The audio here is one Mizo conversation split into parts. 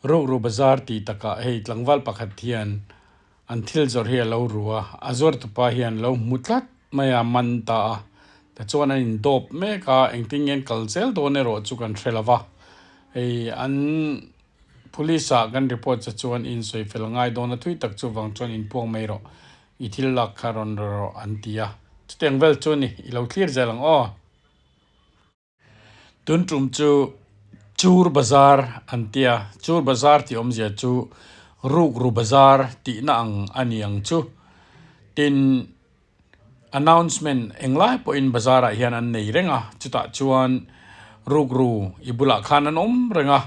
Rukru bazar tih takah hei tlangval pakhat hian an thil zawrh hi a lo ru a, a zuartupa hian lo hmu tlat mai a, man ta a, tichuan an indawp mek a, engtin nge an kal zel dawn erawh chu kan hre lo va, hei an police ah kan report che chuan i insawi fel ngai dawn a thui tak chuvang chuan inpuang mai rawh, i thil lak kha rawn rawh an ti a, chutiang vel chu a ni, i lo thlir zel ang aw. Tun tum chu Chur Bazar an ti a, Chur Bazar tih awmzia chu Rukru Bazar tihna ang a ni ang chu. Tin, announcement englai pawhin bazar ah hian an nei reng a, chutah chuan Rukru i bulah khan an awm reng a,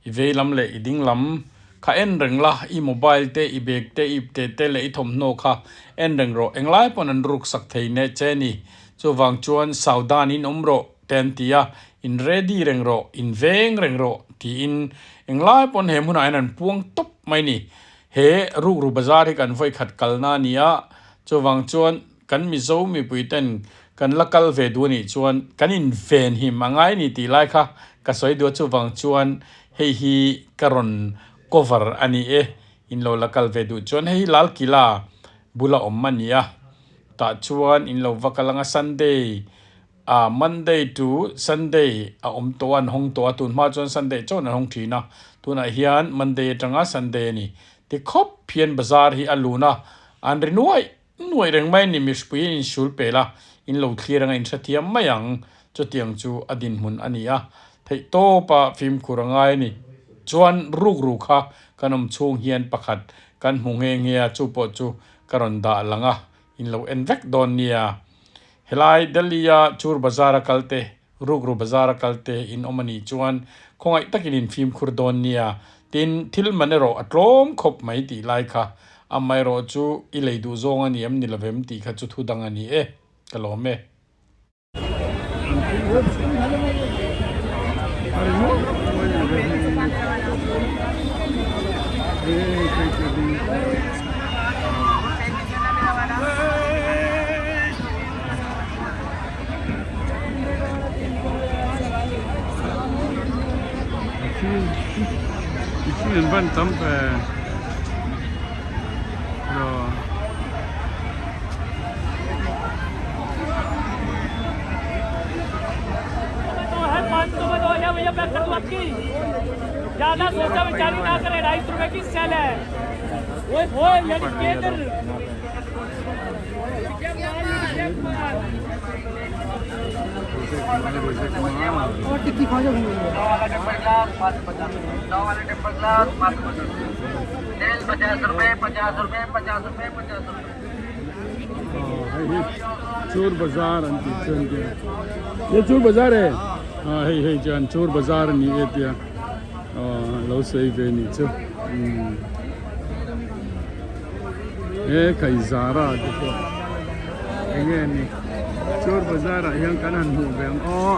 i vei lam leh i ding lam kha en reng la, i mobile te, i bag te, i ipte te leh i thawmhnaw kha en reng rawh, englai pawn an ruk sak thei neh che ni. Chuvang chuan Saudan in awm rawh te an ti a, in ready reng rawh, in veng reng rawh tiin englai pawn he hmunah hian an puang tawp mai ni. He rukru bazar hi kan vawikhat kalna a ni a, chuvang chuan kan Mizo mipui ten kan la kal ve duh a nih chuan kan inven him a ngai a ni tih lai kha ka sawi duh a, chuvang chuan hei hi ka rawn cover a ni e, in lo la kal ve duh chuan hei hi Lal Kila bula awm a ni a, tah chuan in lo va kal ang a Sunday ah Monday to Sunday a awm tawh a an hawng tawh a, tun hma chuan Sunday chawn an hawng thin a, tunah hian Monday atanga Sunday a ni tikhawp hian bazar hi a lun a, an ri nuaih Nuaih reng mai ni mihripuiin in sul pel a, in lo thlir anga in hrethiam mai ang. Chutiang chu a dinhmun a ni a, theihtawpa fimkhur a ngai a ni. Chuan rukru kha kan awm chhung hian pakhat kan hmu nghe nghe a, chu pawh chu ka rawn dah lang a, in lo en vek dawn nia. Helai Delhi-a Chur Bazar-a kal te, rukru bazar-a kal te in awm a nih chuan khawngaih takin in fimkhur dawn nia. Tin, thil man erawh a tlawm khawp mai tih lai kha amaherawh chu i lei duh zawng a ni em ni lovem tih kha chu thu dang a ni e, ka lawm e. Mihring an van tam ve Hei hi Chur Bazar an tih chuan tia he Chur Bazar e ah hei hei chuan Chur Bazar a ni e tia ah lo sawi ve nih chu umm he Kaizara te pawh eng nge ni Chur Bazar ah hian kan han hmuh ve ang aw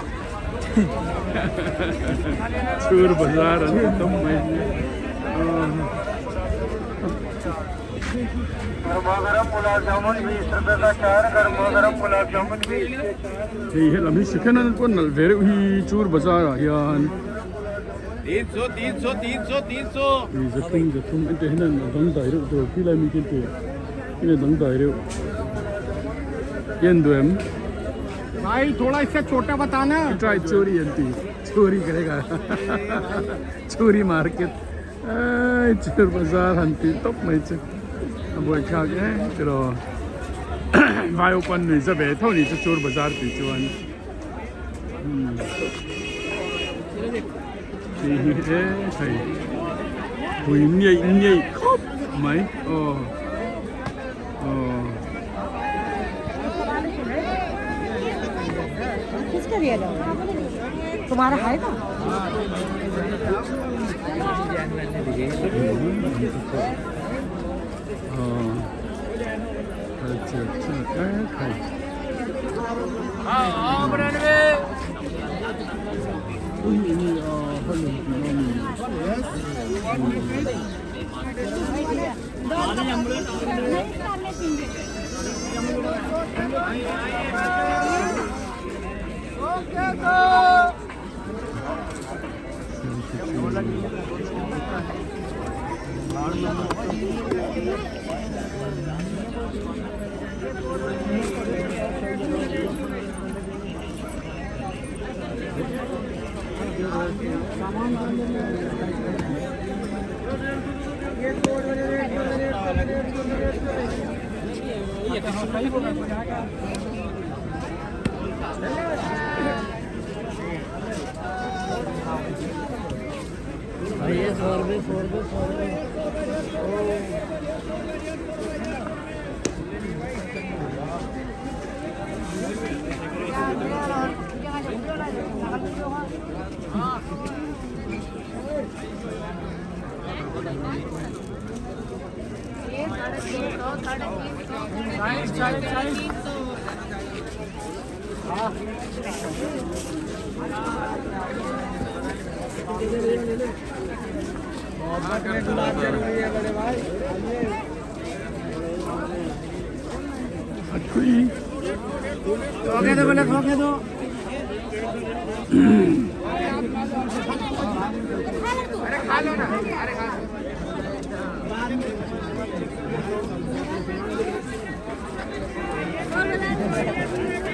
Chur Bazar an ti tawp mai ah. Hei helam hi second hand pawh nalh ve reuh hi Chur Bazar ah hian Hei zathum zathum ente hian a dangdai reuh tur khi lai mi te hian a dangdai reuh en duh em? Try churi an ti churi karega churi market. Eii chhir bazar han tih tawp mai chu a buaithlak em tiraw vai upan nui za ve tho ni chu chur bazar tih chuan tih hi e thei pui ngeih ngeih khawp mai aw aw.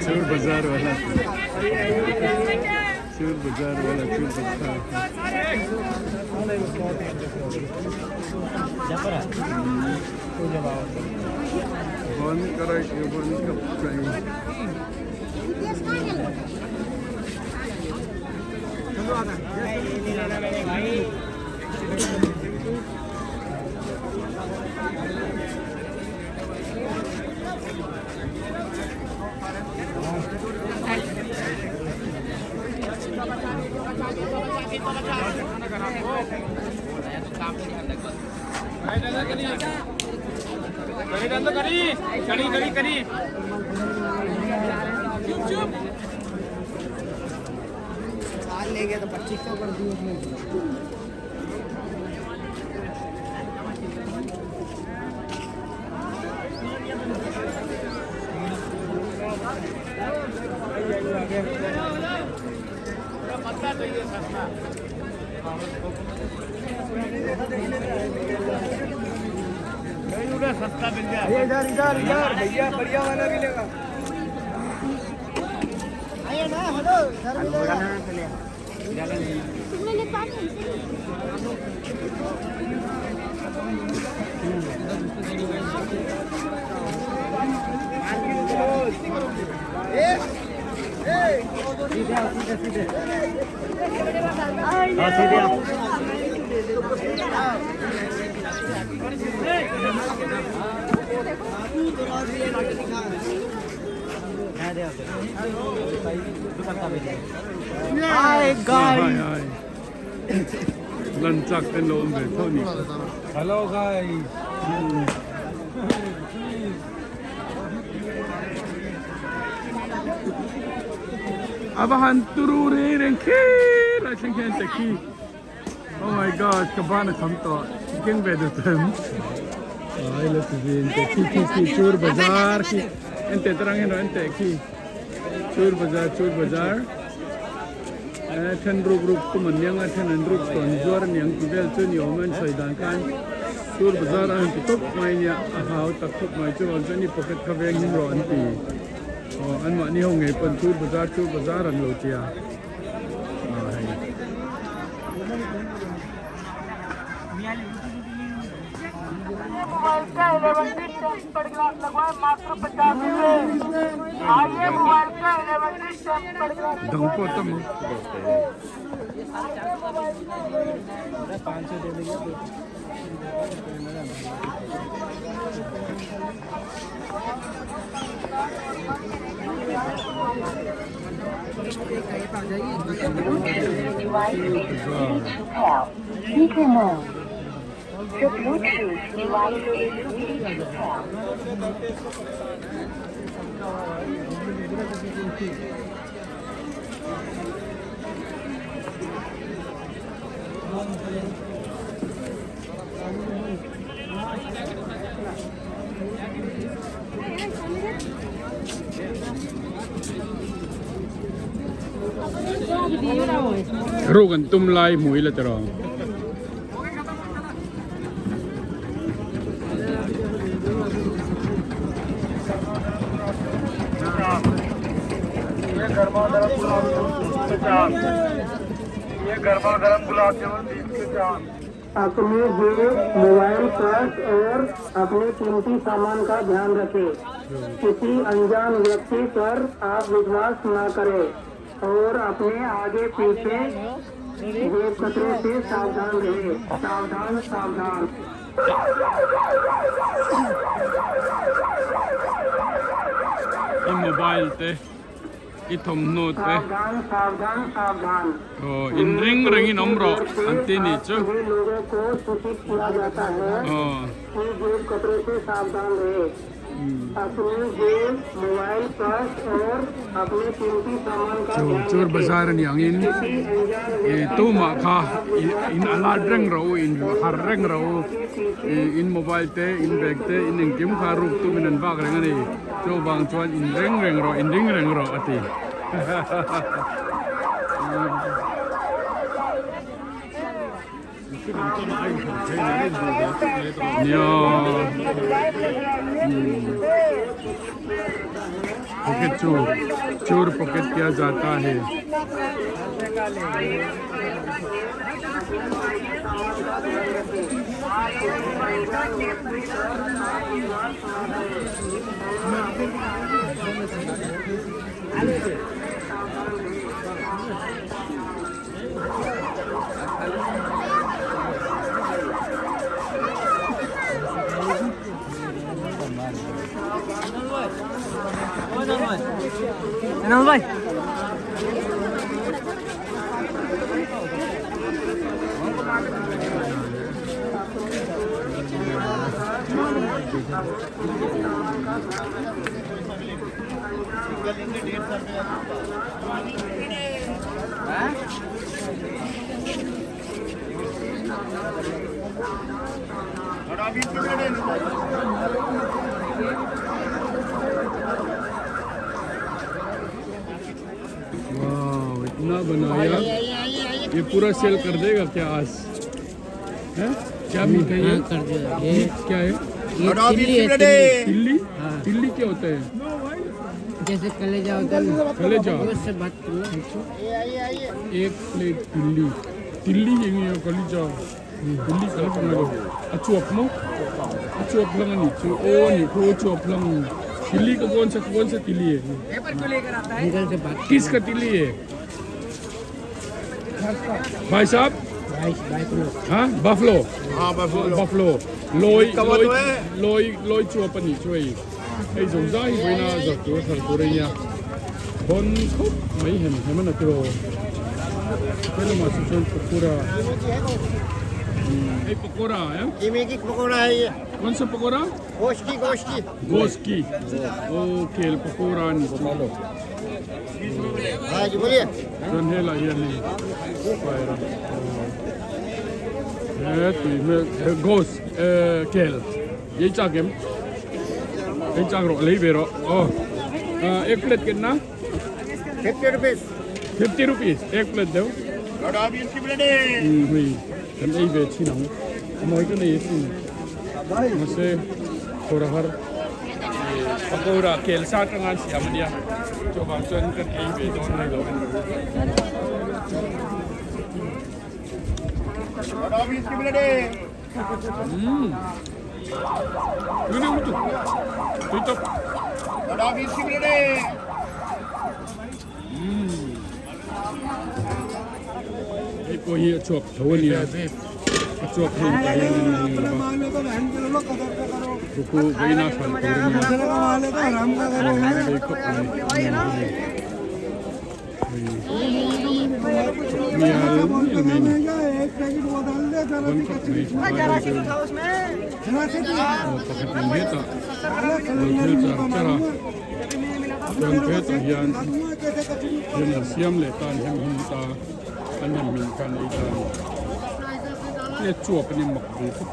Chor bazar wala chor bazar wala chor bazar. Bon karai bon kap kai. ले गया तो 2500 कर दिए उसने। इधर इधर इधर भैया बढ़िया वाला मिलेगा। आइए ना, हेलो इधर मिलेगा। सीधे सीधे सीधे Hi guys. Lan chak ten lo om ve tho ni. Hello guys. Ava han turu re reng khi lai thleng khian te khi. Oh my god, ka ban a kham tawh. Keng ve du them. Ai la ti vin te khi khi khi chur bazar khi. En te tarang hian en te khi. Chur bazar chur bazar. Then ruk ruk tum an niang a then an ruk tawn zuar aniang ti vel chu ni awm a an sawi dan khan chur bazar a han ti tawp mai nia a hau tak khawp mai chu vang chuan i pocket kha veng him rawh an ti aw an mahni ho ngei pawn chur bazar chur bazar an lo tia aw hei. Dang pawh tam ang. Ruk an tum lai hmui la tiraw. अपने जेब mobile purse और अपने कीमती सामान का ध्यान रखें। किसी अनजान व्यक्ति पर आप विश्वास न करें और अपने आगे पीछे जेब कतरे से सावधान रहें। सावधान सावधान। I mobile te i thawmhnaw te सावधान सावधान सावधान। Aw in ring rengin awm rawh an ti nih chu. सभी लोगों को सूचित किया जाता है Aw. कि जेब कतरे से सावधान रहे। अपनी जेब मोबाइल पर्स और अपने कीमती सामान का Chu ध्यान chur रखें। bazar a ni angin किसी अनजान ih tumah kha in alert reng rawh u in har reng rawh u ih in mobile te in bag te in engkim kha ruk tumin an vak reng a ni chuvang chuan in reng reng rawh in ring reng rawh a ti. Nia pocket chor chor pocket kiya jata hai. वाह इतना बनाया ये पूरा सेल कर देगा क्या आज है क्या मीट है ये कर दिया ये मीट क्या है ये तिल्ली है तिल्ली। तिल्ली तिल्ली क्या होता है जैसे कलेजा होता है ना, कलेजा उससे बात करना एक प्लेट तिल्ली तिल्ली ये कलेजा तिल्ली कल बना लो अच्छो अपनो अच्छो अपलंग नहीं चो ओ नहीं को अच्छो अपलंग तिल्ली का कौन सा तिल्ली है अंकल से बात किसका तिल्ली है भाई साहब भाई भाई को हाँ बफलो हाँ buffalo buffalo loi loi loi loi chua pani chui hei zo zai veina zar tur thar tur a nia bon khawp mai hem hem a na tiraw helamah chu chuan pakora hei pakora a कीमे की पकौड़ा है ये कौन सा pakora गोश्त की गोश्त की गोश्त की ओ kel pakora a ni chu हाँ जी बोलिए chuan helai hian hei he tui hmel he ghost kel ei chak em ei chak rawh lei ve rawh aw ek plate kenna 50 rupees 50 rupees ek plate deuh hei kan ei ve thin ang a mawi ka nei asin mahse thawra har pakora kel sa atanga an siam ania chuvang chuan kan ei ve dawn a ni lo. Hei pawh hi a chhuak tho a nia a chhuak hei tah hian in hmu lo va kuku vawiina hralh tur a nia hei khawp mai hei mial mial mai ni vawn khawp mai aw pakhatin hetah lo thil char char a chuan hetah hian hian an siam leh ta an hem him ta an hem hmin kha an ei ta a ni he chuap a ni mak ve khawp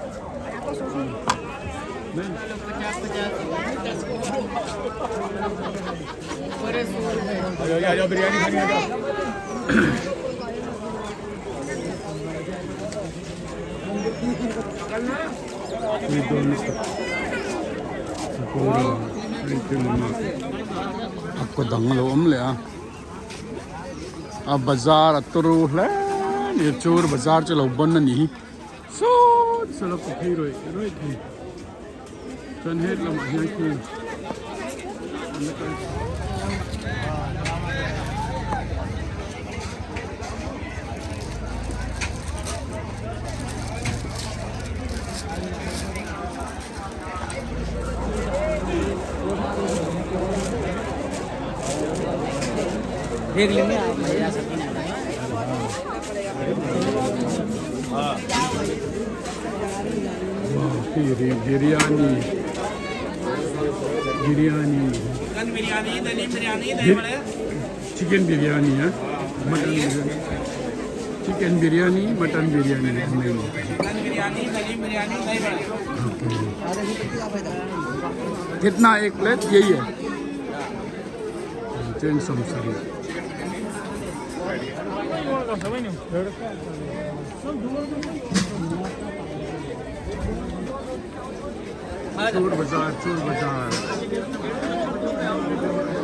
mai. Pakora hei te lama a kaw dang a lo awm leh a. A bazar a turu hle a ni chur bazar chu lo bawn a nih hi sawt sawt a ku phei rawih rawih thei chuan het lamah hian khi an la kal. देख लेंगे आप भैया सब। Biryani biryani chicken biryani daleem biryani dahi vade. Chicken biryani a mutton biryani chicken biryani mutton biryani chicken biryani daleem biryani dahi vade. कितना एक प्लेट यही है cheng 70. Chor Bazaar Chor Bazaar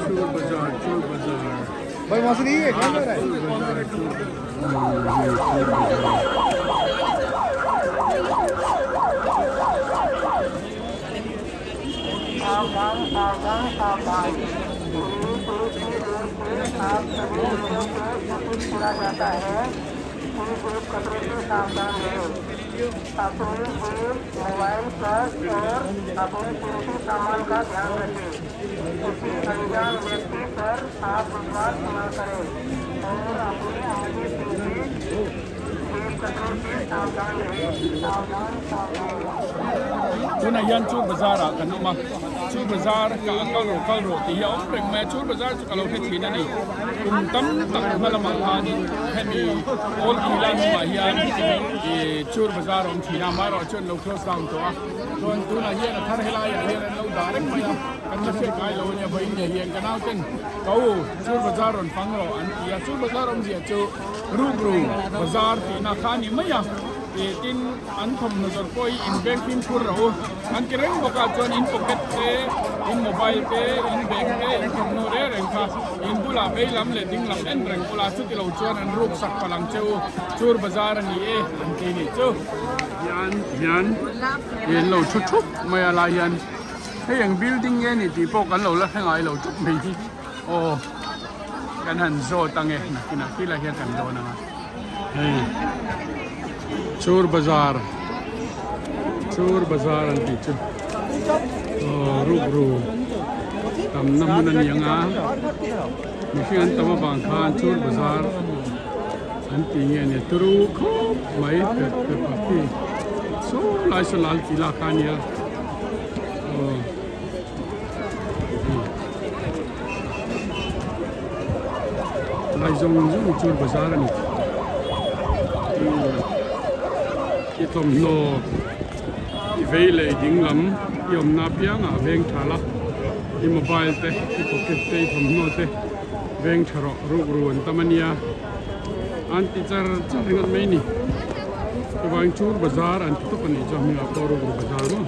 Chor Bazaar Chor Bazaar भाई वहाँ से नहीं है क्या कर रहा है? Chor Bazaar. सावधान सावधान सावधान। दिल्ली पुलिस की ओर से आप सभी लोगों को सूचित किया जाता है कि जेब कतरे से सावधान रहें। अपने जेब, मोबाइल, पर्स और अपने कीमती सामान का ध्यान रखें। किसी अनजान व्यक्ति पर आप विश्वास न करें और अपने आगे पीछे जेब कतरे से सावधान रहें। सावधान सावधान। Tunah hian Chur Bazaar ah kan awm a, Chur Bazaar ka a kal rawh kal rawh tih hi a awm reng mai a, Chur Bazaar chu ka lo hre thin a ni. Kum tam tak hma lamah khanin hemi Old Kila hnungah hian ih Chur Bazaar a awm thin a, amaherawh chuan lo close down tawh a, chuan tunah hian a thar helaiah hian an lo dah reng mai a, kan la hriat ngai lo a nia, vawiin nge hian ka nauten ka u Chur Bazaar rawn fang rawh an ti a, Chur Bazaar awmzia chu rukru bazar tihna kha a ni mai a, ih tin. An thawmhnaw zawrh pawh hi in veng fimkhur rawh u. An ti reng bawk a, chuan in pocket te, in mobile te, in bag te, in thawmhnaw reng reng kha in bulah vei lam leh ding lam en reng ula, chuti lo chuan an ruk sak palh ang che u. Chur bazar a ni e an ti nih chu. Hian hian in lo thu thup mai a lai hian hei eng building nge ni tih pawh kan lo la hre ngai lo thup mai hi aw kan han zawt ang e nakinah khilai hian kan dawn ang a. Hei Chur Bazaar Chur Bazaar an tih chu aw rukru tamna hmun a ni ang a mihring an tam avang khan Chur Bazaar an tih nge a ni turu khawp mai pep pep a khi saw lai saw lal tih lak kha a nia aw. Lai zawng zawng chur bazar a ni i thawmhnaw i vei leh i ding lam i awmna apiangah veng tha la i mobile te i pocket te i thawmhnaw te veng tha rawh rukru an tam a nia an ti char char ringawt mai a ni chuvangin chur bazar an ti tawp a nih chu a hmingah pawh rukru bazar maw.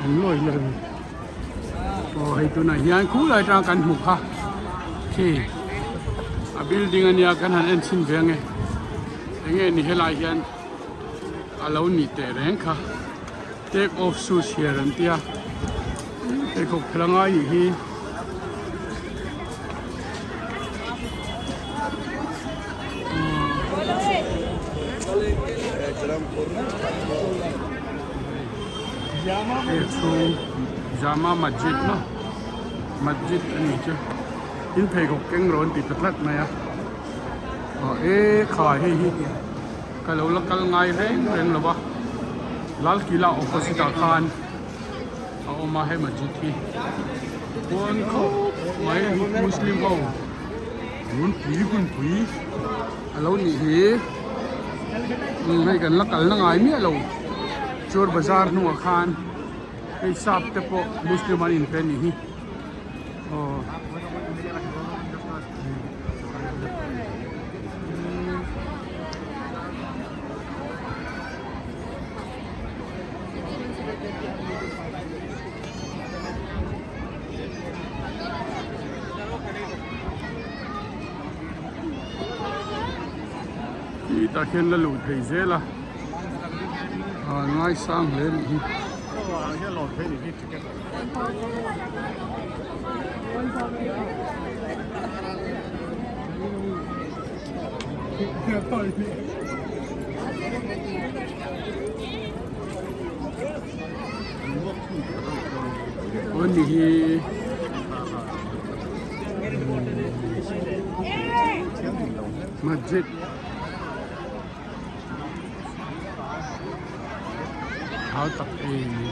An lawi lawi aw hei tunah hian khulai atanga kan hmuh kha khi a building ania kan han en chhin ve ange enge ni helai hian a lo nih teh reng kha take off shoes here an tia pheikhawk phel a ngai nih hi. Hei chhung Jama Masjid maw Masjid a nih chu in pheikhawk keng rawn ti ta tlat mai a aw e khai hei hi ka lo la kal ngai reng reng lo va Lal Kila opposite ah khan a awm a hei Masjid hi pawn khawp mai Muslim ho. Hunpui hunpui a lo nih hi hei kan la kal na ngai miah lo chur bazar hnungah khan hei sap te pawh muslim an inpe a nih hi aw. Khitah khian la luh thei zel a, a ngaisang hle a nih hi. Ani hi Masjid thau tak ei a ni.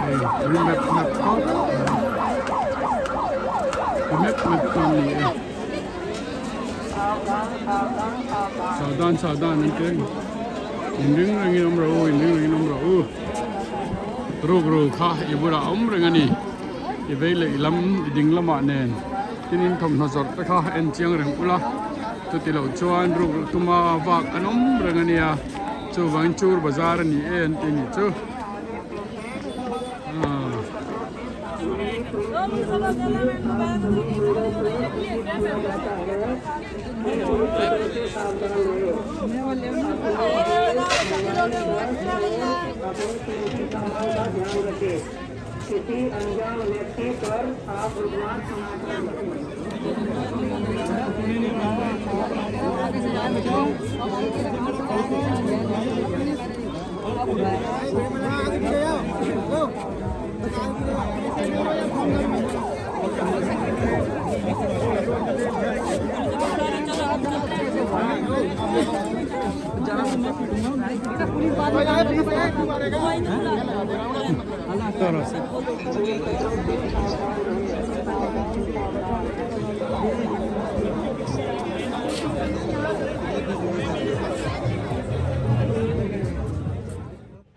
Hei ri map map khawp ri map map chuan ni e saudhan saudhan an ti reng inring rengin awm rawh u inring rengin awm rawh u rukru kha i bulah a awm reng a ni i vei leh i lam i ding lamah nen tin in thawmhnaw zawrh te kha en chiang reng ula chuti loh chuan rukru tuma vak an awm reng a nia chuvangin chur bazar a ni e an ti nih chu.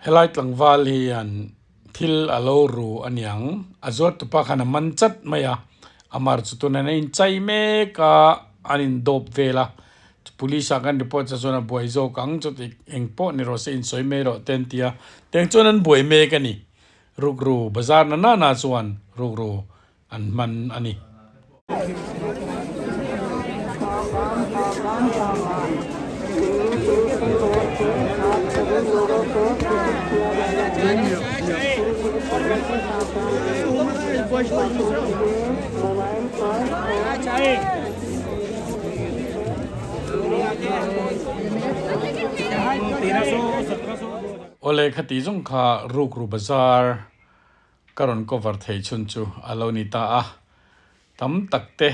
Helai tlangval hian thil a lo ru a niang, a zuar tupa khan a man chat mai a, a mar chu tunah a inchai mek a, an indawp vel a, police ah khan report ah chuan a buai zawk ang chuti eng pawh ni rawh se insawi mai rawh te an ti a, tiang chuan an buai mek a ni, rukru bazar na nana chuan rukru an hman a ni. Awle khati zawng kha rukru bazar Ka rawn cover thei chhun chu a lo ni ta a, tam tak te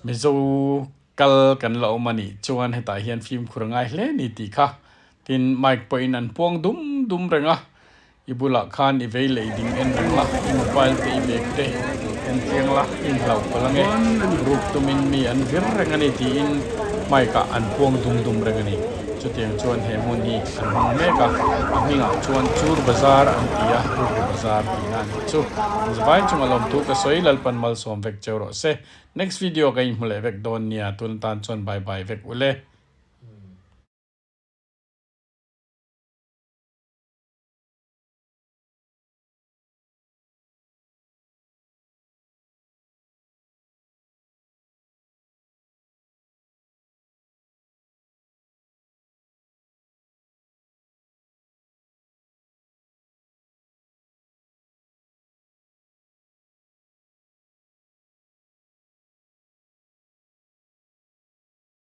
Mizo kal kan la awm a nih chuan hetah hian fimkhur a ngai hle ni tih kha tin mic pawhin an puang dum dum reng a, i bulah khan i vei leh i ding en reng la, i mobile te i bag te en chiang la, i inhlauh palh ange, ruk tumin mi an vir reng a ni tiin mic ah an puang dum dum reng a ni. Chutiang chuan he hmun hi an hmang mek a, a hmingah chuan Chur Bazar an ti a, Rukru Bazar tihna a nih chu. Vai chunga lawmthu ka sawi Lalpan malsawm vek cheu rawh se. Next video ka inhmu leh vek dawn nia, tun atan chuan bye bye vek ule.